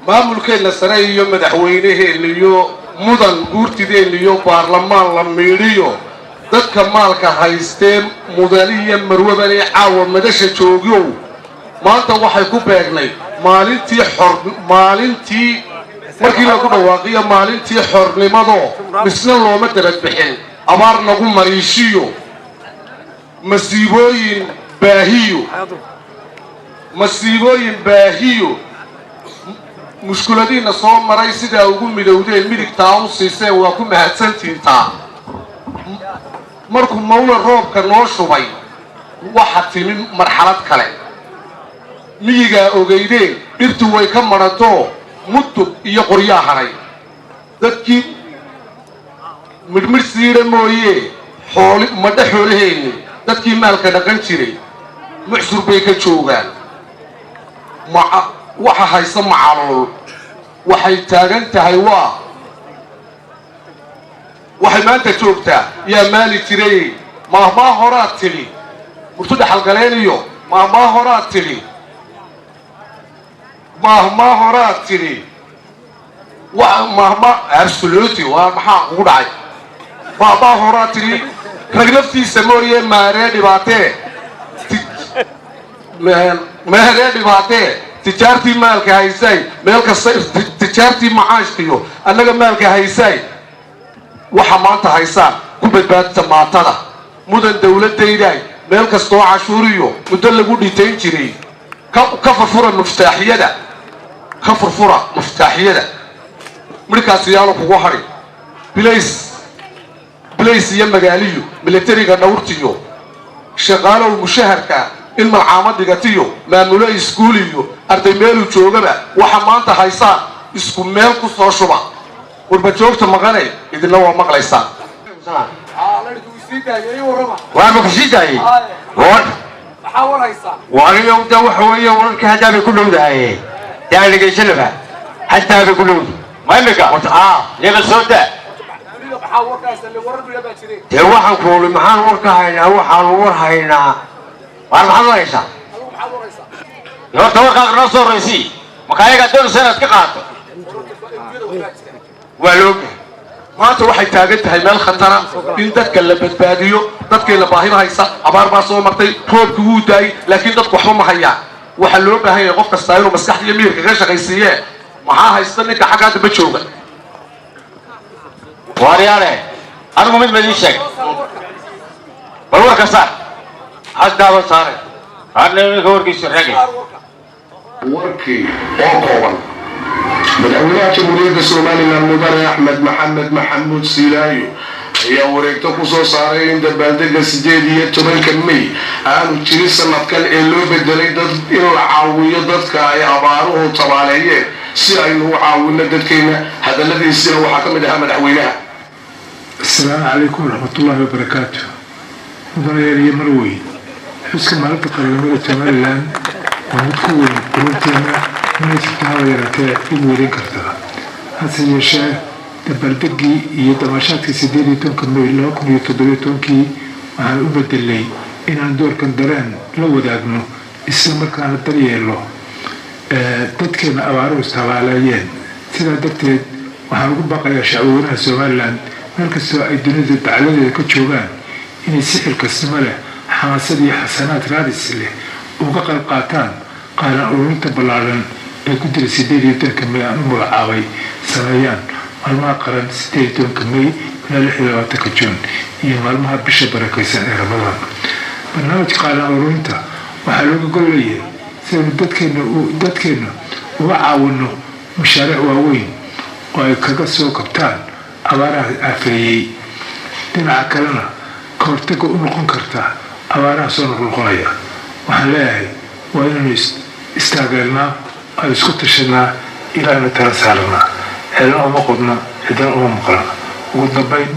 Maamulkeenna sare iyo madaxweynaheenna iyo mudan guurtideenna iyo baarlamaan la miidhiyo, dadka maalka haystee mudaniyo marwabane caawa madasha joogyow, maanta waxay ku beegnay maalintii xor, maalintii markii lagu dhawaaqiyo maalintii xornimadoo misna looma dabadbixin. Abaar nagu mariishiyo, masiibooyin baahiyo, masiibooyin baahiyo, mushkuladiinna soo maray sidaa ugu midowdeen, midigtaa u siiseen, waa ku mahadsantiintaa. Markuu mawla roobka noo shubay, waxa timi marxalad kale. Miyigaa ogeydeen dhirtu way ka madhatoo, mudug iyo qoryaa hadhay. Dadkii midhmidh siidha mooyee, xooli madha xoolaheenni. Dadkii maalka dhaqan jiray mucsur bay ka joogaan. Maca waxa haysa macaluul waxay taagan tahay, waa waxay maanta joogtaa yaa maali jiray. Maahmaa horaad tidhi murtu dhaxalgaleeniyo, maahmaa horaad tidhi, maahmaa horaad tidhi, wa maahmaa absolutely waa maxaa kugu dhacay? Maahmaa horaad tidhi, rag naftiisa mooye maaree dhibaatee, maaree dhibaatee. Tijaartii maalka haysay meel kasta, tijaartii macaashkiyo annaga maalka haysay, waxa maanta haysaan ku badbaadta maatada. Mudan dawladdayday, meel kastoo cashuuriyo muddo lagu dhitayn jiray, ka furfura muftaaxiyada, ka furfura muftaaxiyada. Midhkaasi yaanu kugu hadhin. Bilays, bilays iyo magaaliyo, milatariga dhawrtiyo, shaqaalow mushaharka in malcaamad dhigatiyo, maamulo iskuul iyo arday meeluu joogaba, waxa maanta haysaan isku meel ku soo shuba. Qurbajoogta maqanay, idinna waa maqlaysaan. Waaba ku sii daayey war. Waniyo de waxa weeye, wararka haddaa bay ku dhowdahay, dee aan dhegaysanaba, haddaa bay ku dhowdahay. Ma imika? Aa. Yaba soo daa. Dee waxaan kuuli, maxaan war ka haynaa? Waxaanu war haynaa, waar maxaad war haysaa? Horta warkaaga noo soo horraysii, marka ayagaa doonaysa inaad ka qaato. Waa la ogyahay. Maanta waxay taagan tahay meel khatara in dadka la badbaadiyo. Dadkeena baahida haysa, abaar baa soo martay, roobki wuu daayey, laakiin dadku waxba ma hayaan. Waxaa loo baahan yahay qof kastaa inuu maskaxda iyo miyirka ka shaqaysiiye. Maxaa haysta ninka xaggaa dambe jooga? Waaryaale, anigu mid ma idiin sheegay? Bal warka saar. Haddaaba saare. Hadna ninka warkiisu raagay. Warkii oo kooban. Madaxweynaha Jamhuuriyadda Somaliland, mudane Axmed Maxamed Maxamuud Siilaayo, ayaa wareegto ku soo saaray in dabaaldega 18-ka May aanu jirin sanadkan, ee loo bedelay dad in la caawiyo dadka ay abaaruhu tabaaleeyeen, si aynu u caawino dadkeena. Hadaladiisina waxaa ka mid ahaa madaxweynaha: Asalaamu calaykum waraxmatullaahi wabarakaatu. Mudanayaal iyo marwooyin, xuska maalinta qaranimada Somaliland waa mid ku weyn qulubteena, mana jirto haba yaraatee cid werin kartaa. Hase yeeshee, dabaaldegii iyo damaashaadkii 18-ka May 2017-kii waxaan u bedelay inaan doorkan dareen la wadaagno, isla markaana daryeelo dadkeena abaaruhu istabaaleeyeen. Sidaa darteed, waxaan ugu baaqayaa shacbweynaha Somaliland meel kastoo ay dunida dacaladeeda ka joogaan inay si xilkasnimo leh, xamaasad iyo xasanaad raadis leh uga qayb qaataan qaaran ururinta ballaaran ee guddida 18-ka May aan u magacaabay sameeyaan maalmaha qaran, 18-ka May ilaa 26-ka Juun, iyo maalmaha bisha barakaysan ee Ramadaan. Barnaamijka qaaran ururinta waxaa looga gol leeyahay si aynu dadkeena uga caawino mashaariic waaweyn oo ay kaga soo kabtaan abaaraha aafeeyey, dhinaca kalena ka hortaga u noqon karta abaaraha soo noqnoqonaya. Waxaan leeyahay, waa inaynu istaageernaa, aan isku tashanaa, ilaahna tala saaranaa. Ceelna uma qodna, cidna uma maqlana. Ugu dambayn,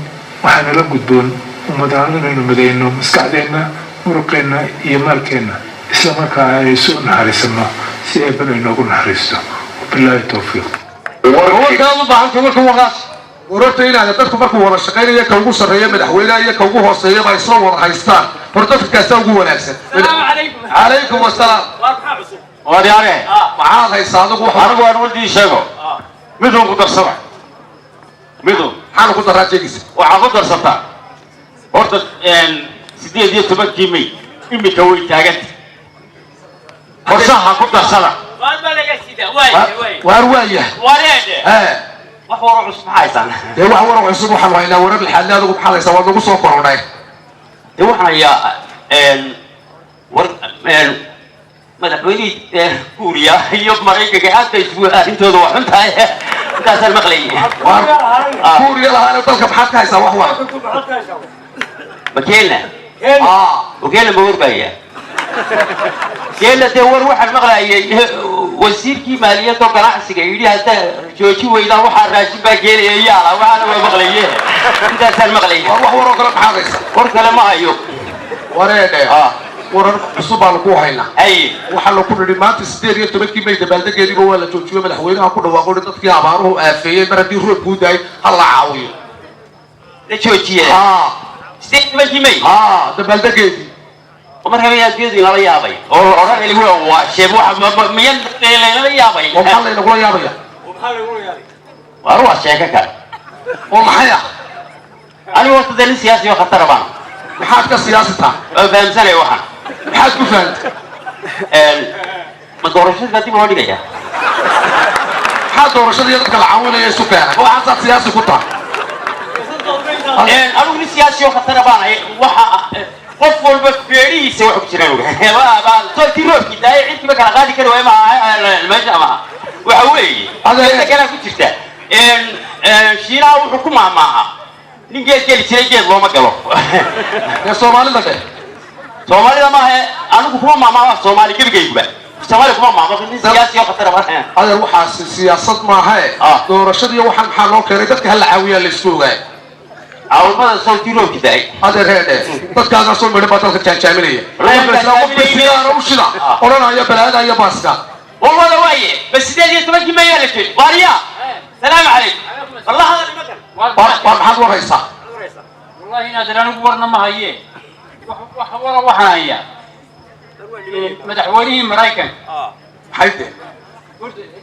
waxaa nala gudboon ummad ahaan inaynu midayno maskaxdeenna, muruqeenna iyo maalkeenna, isla markaa aynu isu naxariisano si Eebbana inoogu naxariisto. Wabilaahi towfiiq. Warkaad u baahantay warka waqaas. Wararta inaada dadku markuu wada shaqaynaya, ka ugu sarreeya madaxweynaha iyo ka ugu hooseeya ba isla wada haystaan. Hor dadkaasaa ugu wanaagsan. السلام عليكم. Calaykum asalaam. Waa maxaa cusub? Waaryaare. Maxaad haysaa adigu wax? Anigu aan wardii sheego. Midun ku darsada. Midun. Maxaanu ku daraa sheegaysa? Waxaa ku darsataa. Horta 18-kii May imika way taaganta. Qorshaha ku darsada. Waar waayahay. Wareede. Hee. Wax waro cusub maxaa haysaan? Dee wax warar cusub waxaanu haynaa warar lixaadle. Adigu maxaad haysaa? Waad nagu soo korodhay. Dee waxaan hayaa war madaxweynihii Kuuriya iyo Maraykanka aad bay isugu arrintooda waa xun tahay, intaasaan maqlayay. Waar Kuuriya lahaana dalka maxaad ka haysaa wax war? Makeelna. Aa. Wakeelna ma warbaya keelna? Dee war waxaan maqlayay wasiirkii maaliyadda oo ganacsiga yidhi haddaa jooji weydaan waxaa raashin baa keenaya yaala, waxaana waa maqlaye, intaasaan maqlayay. Waar wax waroo kale maxaad haysaa? War kale ma hayo. Wareedhe, warar cusub baanu ku haynaa. Hay. Waxaa laku nidhi maanta 18-kii May dabaaldegeediiba waa la joojiyo. Madaxweynaha ku dhawaaqo dadkii abaaruhu aafeeyey mar haddii roob kuu daayay ha la caawiyo. La joojiye Haa. 18-kii May? Haa, dabaaldegeedii. Marka miyaa geedu inala yaabay oo odhan iligu waa sheeb waxa miyan laynala yaabay? Oo maxaa laynagula yaabaya? Waar waa sheeko kale. Oo maxay ah? Anigu horta dee nin siyaasi oo khatara baan. Maxaad ka siyaasi tahay? Oo fahamsanaya waxaan. Maxaad ku fahantay? Ma doorashada baa dib loo dhigaya? Maxaa doorashada iyo dadka la caawinaya isu keenay? Waxaasaad siyaasi ku tahay? Anigu nin siyaasi oo khatara baan ahay. Waxa qof walba feedhihiisa wax ku jiraan oga toolkii roobkii daaya cidkiiba kala qaadi kari waayo maaha meesha maaha. Waxa weeye inta kalea ku jirta, Shiinaha wuxuu ku maahmaahaa nin geed geli jiray geed looma galo. Ee Soomaalida dheh. Soomaalida maaha, anigu kuma maahmaaha Soomaali, gebigayguba Soomaali kuma maahmo. Nin siyaasi oo khatara baan. Adeer, waxaasi siyaasad maaha e. Doorashadiiyo waxaan maxaa loo keenay? Dadka hala caawiyaa la isku ogaay. Caawimada sawtii roobki daay. Adeer heedhe, dadkaagaa soo midhan baa dalka jaanjaaminaya. Qofka sigaara u shida odhanaya balaada iyo baaska. Walwada waaye bas 18-kii Mayaa la jeed. Waariya, salaamu calaykum, wallah hadal nimankan. Waar maxaad war haysaa? Wallahi inaad anigu warna ma haye. Wax wara waxaan hayaa madaxweynihii Maraykanka. Maxay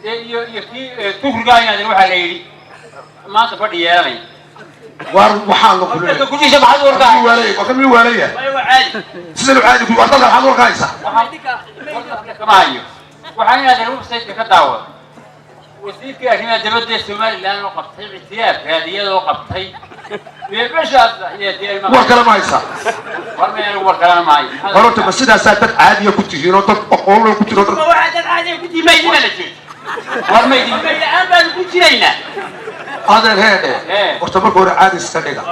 dee? Iyo kii Tukriga inaadan waxaa la yidhi maanta fadhi yeelanaya. Waar waxaan ku Dadka gudihiisa maxaad warkaa? Waa ka mid waalaya sidan caadi ku. War dalka maxaad war ka haysaa? Kama hayo. Waxaan inaadan website-ka ka daawada wasiirkii arrimaha dibadda ee Somaliland oo qabtay ictiyaaf raadiyadoo qabtay meeshaas. War kale ma haysaa? War ma anigu war kalena ma hayo. Horta ma sidaasaa dad caadiya ku tihiin oo dad aqoon ku jiro dad? Waxaa dad caadiya ku tihiin maydin la jeed. War maydin la-aan baanu ku jiraynaa. Adeer heedhe, horta marka hore caadi iska dhiga.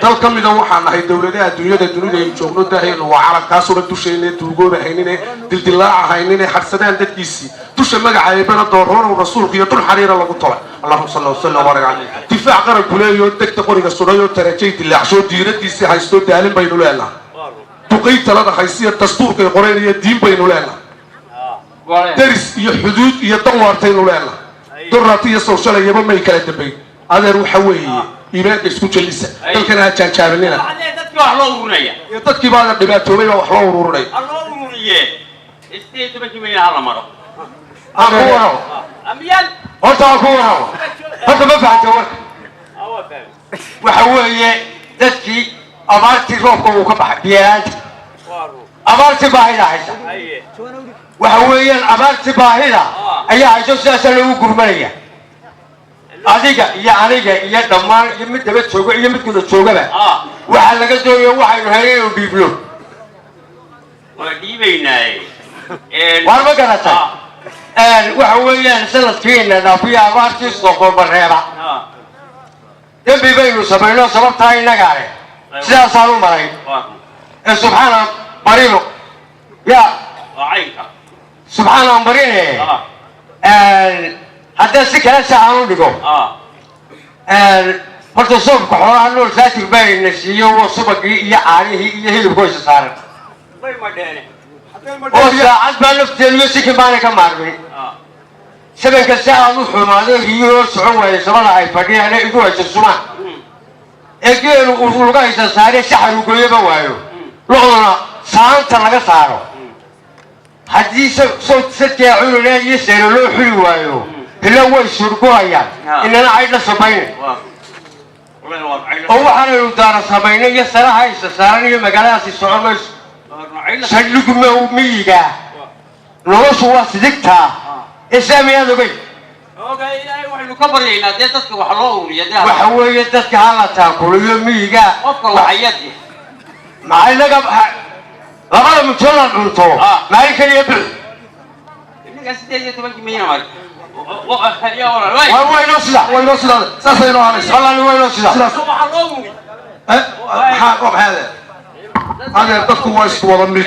Dal ka mida waxaan nahay dowladaha adduunyada dunida aynu joogno. Daahaynu waa calankaasuna dushayne duugooba haynine dildilaaca haynine xadsadaan dadkiisii dusha magaca eebana dooroonow rasuulka iyo dul xariira lagu tolay, allahuma salli wasallam wbarik caleyh. Difaac qaranku leeyo degta qoriga sudhayoo tarajay dilaacsho diiradiisii haystoo daalin baynu leenahay. Duqay talada haysiya dastuurkay qoreen iyo diin baynu leenahay. Deris iyo xuduud iyo dan waartaynu leenahay. Doraati iyo sawshalayaba may kala dambayn. Adeer, waxa weeye iimaanka isku jellisa, dalkana ha jaanjaaminina. Dadkii wax loo ururinaya. Iyo dadkii baa dhibaatoobay baa wax loo ururinaya. Ha loo ururiye, 18-kii Mayna hala maro. Aan ku warramo. Amiyaan. Horta aan ku warramo. Horta ma fahantay warka? Waxa weeye dadkii abaartii roobka uu ka baxay biyalaanta, abaartii baahida haysa. Waxa weeyaan abaartii baahida ayaa hayso, sidaasaa loogu gurmanaya. Adiga iyo aniga iyo dhammaan iyo mid daba jooga iyo mid guda joogaba waxaa laga doonaya waxaynu helay inaynu dhiibno. Waa dhiibaynaaye. Waar ma garatay? Waxa weeyaan sanadkiina dhaafiya abaartii soqomareeba dembi baynu samayno, sababtaa innagaa leh, sidaasaan u maray ee subxaana marino ya. Waa caynka. Subxaana marine. Haddii si kale si aan u dhigo, horta soobka xoolaha nool saatir bayna siiyo, waa subagii iyo caanihii iyo hilibkoosa saaran oo saacad baa lafteeduyo si kimaana ka maarmin. Sabanka si aad u xumaado riyuhoo socon waayo samada ay fadhiyaan igu hayso sumaan ee geelu uu luga haysa saare saxaru gooyaba waayo, lo'duna saanta laga saaro. Haddii sadkaa cununa iyo seero loo xuli waayo, hilo way surgurayaan. Inana caydha samayna oo waxaanaynu daara samaynay iyo saraha isa saaran iyo magaaladaasi socon mayso. Saldhigu miyiga noloshu waa sidigtaa islaamiyaad ogey. Waxaynu ka baryaynaa dee dadka wax loo ururiya dee. Waxa weeye dadka hala taakuliyo miyiga. Qofka waxayadi. Maxaa inaga labada mujallad cunto maalin keliya bix? Innaga 18-kii mayna mari. Waa waynoo sida. Waa inoo sidaa, saasay inoo ahanaysa. Wallaahi waa inoo sida. Sidaas. Waxaa loo ururiya. Maxaa waa maxay adeer? Adeer, dadku waa isku wada mid.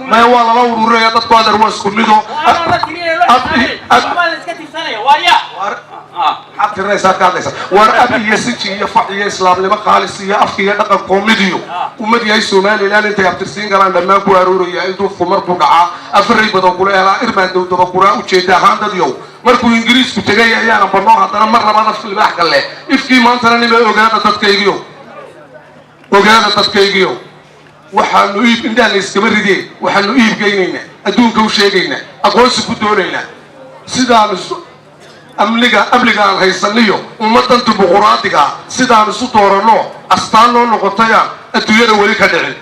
Maya, waa lala ururinaya dadku adeer, waa isku mido. Waxbaa la iska tirsanaya waarya. Maxaad tirinaysaa, ka hadlaysaa? Waar ab iyo siji iyo fac iyo islaamnimo khaalis iyo afka iyo dhaqanko midiyo ummad yahay Somaliland intay abtirsiin galaan dhammaan ku arooraya. Ilduufku markuu dhacaa afaray badan kula helaa irmaan dowdaba kuraa ujeeda ahaan dadyow. Markuu Ingiriisku tegay ayaana banoo haddana mar labaad afka libaax galle ifkii maantana nima. Ogaada dadkaygiyo, ogaada dadkaygiyo, waxaanu iib indhaha la iskama ridee, waxaanu iib geynaynaa, adduunka u sheegaynaa, aqoonsi ku doonaynaa sidaanu amniga aan haysaniyo ummaddan dimuquraadiga sidaan isu dooranno astaan noo noqotayaan adduunyada weli ka dhicin.